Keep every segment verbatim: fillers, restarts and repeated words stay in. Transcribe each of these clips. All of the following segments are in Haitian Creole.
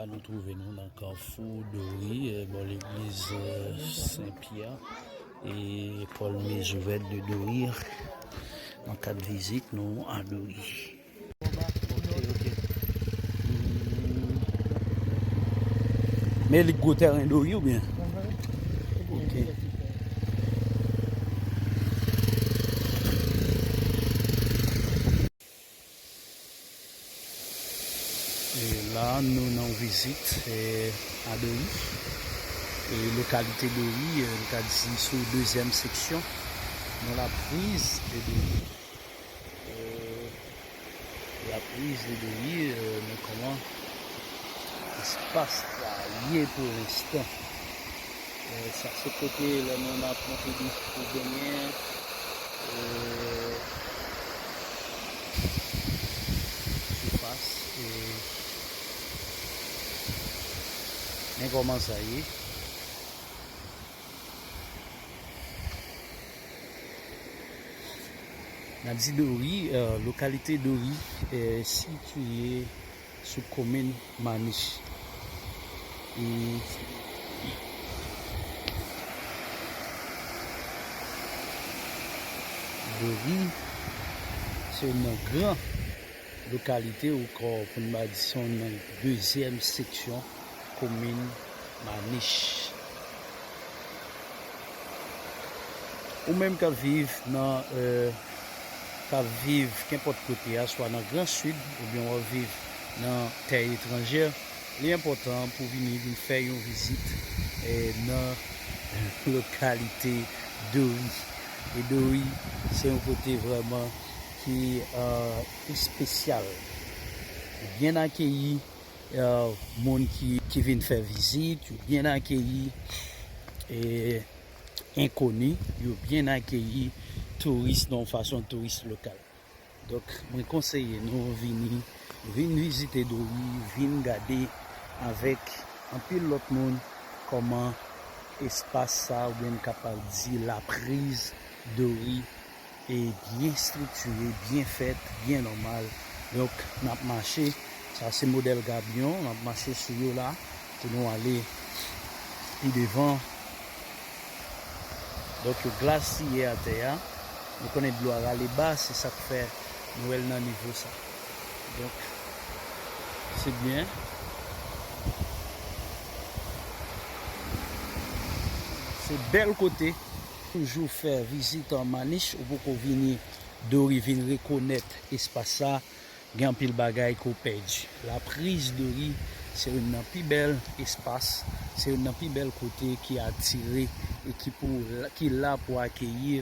Nou twouve nou nan Kafou Dori, eh, bò legliz, eh, Sen Pyè e Paul Mesurette de Dori, nan kad vizit nou a Dori. Ok, ok. Hmm. Men li gwo tèren Dori oubyen? Ok. E la, nou nan yon vizit, e, a Dori. E lokalite Dori, e, nou ka di sou dezyèm seksyon, nan Lapriz de Dori. E, Lapriz de Dori, e, men kòman espas la ye pou lenstan. E, sa se kote lè moun ap monte douch pou benyen. E, sifas, e, men kòman sa ye. N ap di Dori, e, lokalite Dori, e, sitiye sou komin Manich. E Dori, se youn nan gran lokalite, ou ka, pou n pa di, se youn nan dezyèm seksyon komin Manich. Ou menm k ap viv nan, e, k ap viv kenpòt kote a, swa nan Gran Sid oubyen w ap viv nan tè etranjè, li enpòtan pou vini, vin fè yon vizit, e, nan lokalite Dori. E Dori, se yon kote vrèman ki, e, espesyal. Byen akeyi, e, moun ki, ki vin fè vizit, yo byen akeyi, e, enkoni, yo byen akeyi touris nan yon fason touris lokal. Donk, mwen konseye nou vini, vin vizite Dori, vin gade avèk anpil lòt moun kòman espas sa, oubyen n kapab di Lapriz Dori, e byen estriktire, byen fèt, byen nòmal. Donk, n ap mache, sa se modèl gabyon, n ap mache sou yo la, pou nou ale pi devan. Donk, yo glasiye atè a. Nou konnen dlo a rale ba, se sa k fè nou wè l nan nivo sa. Donk, se byen. Se bèl kote. Toujou fè vizit an Manich, ou poko vini Dori, vin rekonèt espas sa. Gen anpil bagay ke w pèdi. Lapriz Dori se youn nan pi bèl espas, se youn nan pi bèl kote ki atire e ki pou, ki la pou akeyi,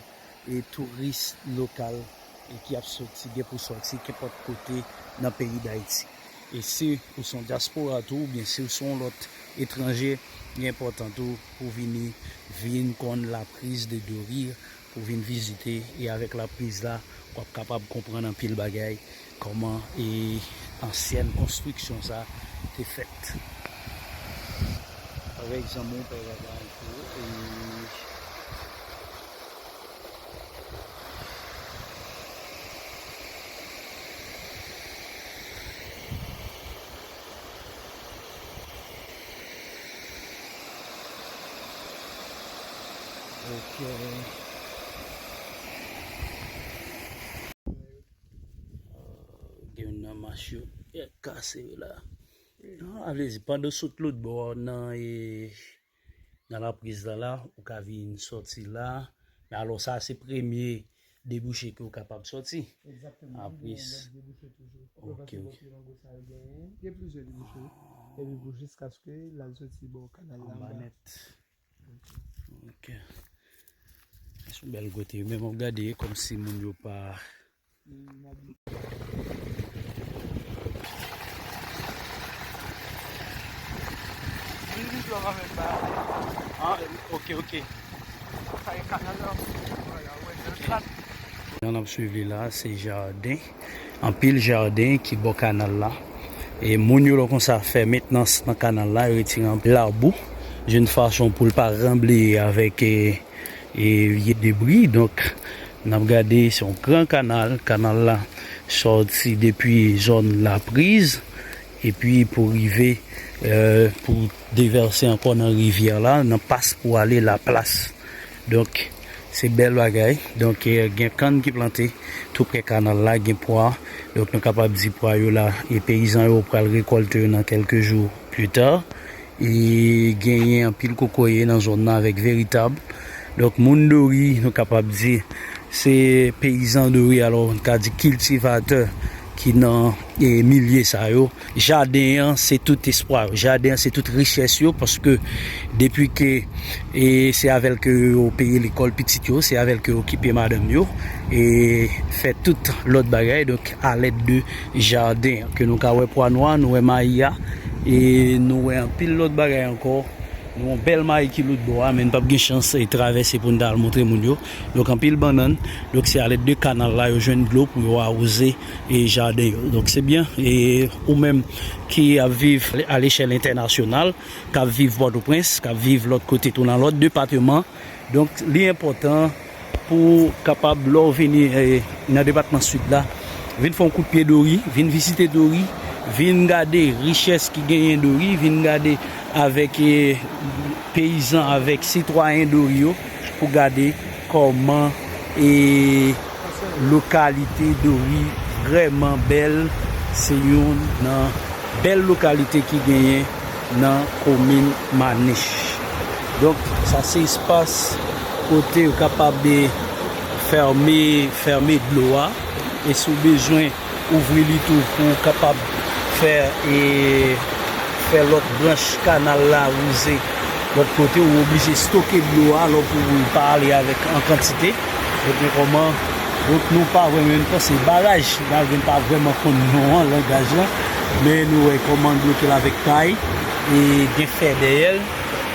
e, touris lokal, e, ki ap soti, gen pou sòti kenpòt kote nan peyi Dayiti. E si ou se yon dyaspora tou, oubyen si ou se yon lòt etranje, li enpòtan tou pou vini, vin konn Lapriz de Dori, pou vin vizite, e avèk Lapriz la, w ap kapab konprann anpil bagay, kòman, e, ansyèn konstriksyon sa te fèt. Avèk zanmi w pè Vava ankò, e, Ok. Gen youn nan mach yo kase la. A vle di, pandan w sot lòt bò nan, e, nan Lapriz la, la, ou ka vin sòti la. Men alò, sa se premye debouche ke w kapab sòti. Egzakteman. Apre, gen lòt debouche toujou. Ok, ok. Gen plizyè debouche. Epi pou jiskaske l al soti bò kanal la anba nèt. Ok. Se yon bèl kote. Men m ap gade kòmsi moun yo pa Ah, ok, ok. Jan n ap swiv li la, se jaden. Anpil jaden ki bò kanal la. E moun yo lè konsa fè mentnans nan kanal la, yo retire anpil labou, d'une façon pou l pa ranble avèk, e, e, vye debri. Donk, n ap gade, se yon gran kanal. Kanal la sòti depi zòn Lapriz. Epi pou rive, eh, pou devèse ankò nan rivyè la, nan pas pou ale Laplas. Donk, se bèl bagay. Donk, eh, gen kann ki plante tou prè kanal la, gen pwa. Donk, nou kapab di pwa yo la, e peyizan yo pral rekòlte yo nan kèlke jou pli ta. E genyen anpil kokoye nan zòn nan avèk veritab. Donk, moun Dori, nou kapab di, se peyizan Dori, alò, nou ka di kiltivatè ki nan, e, milye sa yo. Jaden an, se tout espwa yo. Jaden an, se tout richès yo, paske depi ke, e, se avè l ke yo peye lekòl pitit yo, se avè l ke yo okipe madanm yo, e fè tout lòt bagay. Donk, alèd de jaden an, ke nou ka wè pwa nwa, nou wè mayi a, e nou wè anpil lòt bagay ankò. Nou wè yon bèl mayi ki lòt bò a, men n p ap gen chans, e, travèse pou n ta al montre moun yo. Donk, anpil bannann. Donk, se alèd de kanal la, yo jwenn dlo pou yo awoze, e, jaden yo. Donk, se byen. E ou menm ki ap viv a lechèl entènasyonal, k ap viv Pòtoprens, k ap viv lòt kote tou nan lòt depatman. Donk, li enpòtan pou kapab, lè w vini, eh, nan depatman Sid la, vin fè yon kout pye Dori, vin vizite Dori, vin gade richès ki genyen Dori, vin gade avèk, eh, peyizan, avèk sitwayen Dori yo, pou gade kòman, eh, lokalite Dori vrèman bèl. Se youn nan bèl lokalite ki genyen nan komin Manich. Donk, sa se espas kote yo kapab, eh, fèmen, fèmen dlo a. E si w bezwen ouvri li tou pou w kapab fè, eh, fè lòt branch kanal la wouze lòt kote, ou oblije stoke dlo a, alò pou w pa ale avèk an kantite. Donk, men kòman, donk, nou pa vrèman, nou panse baraj, malgre n pa vrèman konn non an, langaj lan, men nou wè kòman n bloke l avèk kay, e gen fè dèyè l,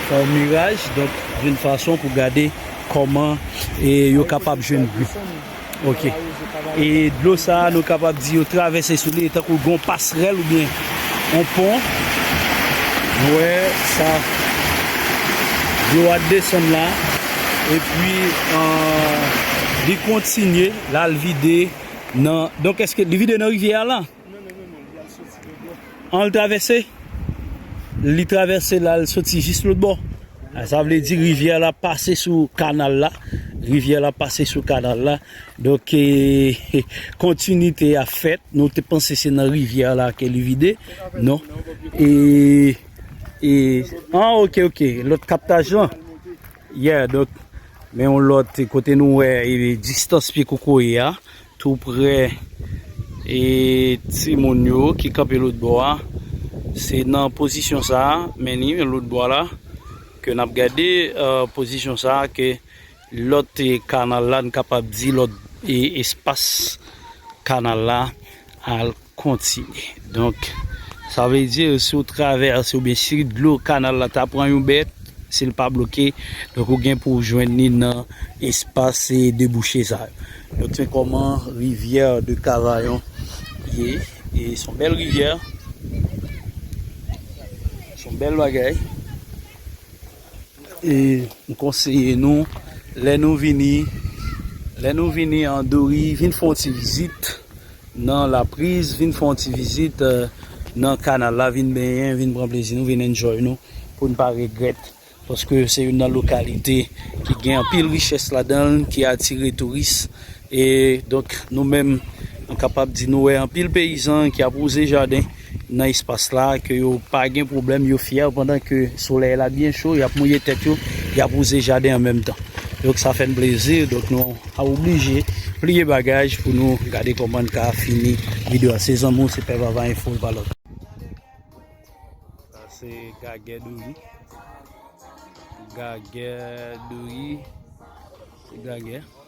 fè yon miraj, donk, yon fason pou gade kòman, e, yo kapab jwenn dlo. Ok. E dlo sa a, nou kapab di yo travèse sou li, tankou gon pasrèl oubyen yon pon. Nou wè sa. Dlo a desann la. Epi, eh, li kontinye, l al vide nan, donk, èske li vide nan rivyè a la? An, l travèse? Li travèse la, l soti jis lòt bò. Ah, sa vle di rivyè la pase sou kanal la. Rivyè la pase sou kanal la. Donk, eh, kontinite a fèt. Nou te panse se nan rivyè la ke li vide. Non. E, e, ah, ok, ok. Lòt kaptaj lan. Yeah, donk, men yon lòt kote nou wè, e, distans pye kokoye a, tou prè, e, timoun yo ki kanpe lòt bò a. Se nan pozisyon sa a, men ni lòt bò la, ke n ap gade, eh, pozisyon sa a, ke lòt, e, kanal la, n kapab di lòt, e, espas kanal la al kontinye. Donk, sa vle di, si w travèse oubyen si dlo kanal la ta pran yon bèt, si l pa bloke, donk ou gen pou w jwenn li nan espas, e, debouche sa yo. Donk, se kòman rivyè de Kavayon ye. E se yon bèl rivyè. Se yon bèl bagay. E m konseye nou, lè nou vini, lè nou vini an Dori, vin fè yon ti vizit nan Lapriz, vin fè yon ti vizit, eh, nan kanal la, vin benyen, vin pran plezi nou, vin enjoy nou, pou n pa regrèt. Paske se youn nan lokalite ki gen anpil richès ladan l, ki atire touris. E donk, nou menm, nou kapab di nou wè anpil peyizan ki ap wouze jaden nan espas la, ke yo pa gen pwoblèm, yo fyè, pandan ke solèy la byen cho, y ap mouye tèt yo, y ap wouze jaden an menm tan. Donk, sa fè n plezi, donk nou oblije pliye bagaj pou nou gade kòman n ka fini videyo a. Se zanmi w, se Pè Vava Enfo, e pa lòt. Sa se gagè Dori. Gagè Dori. Se gagè.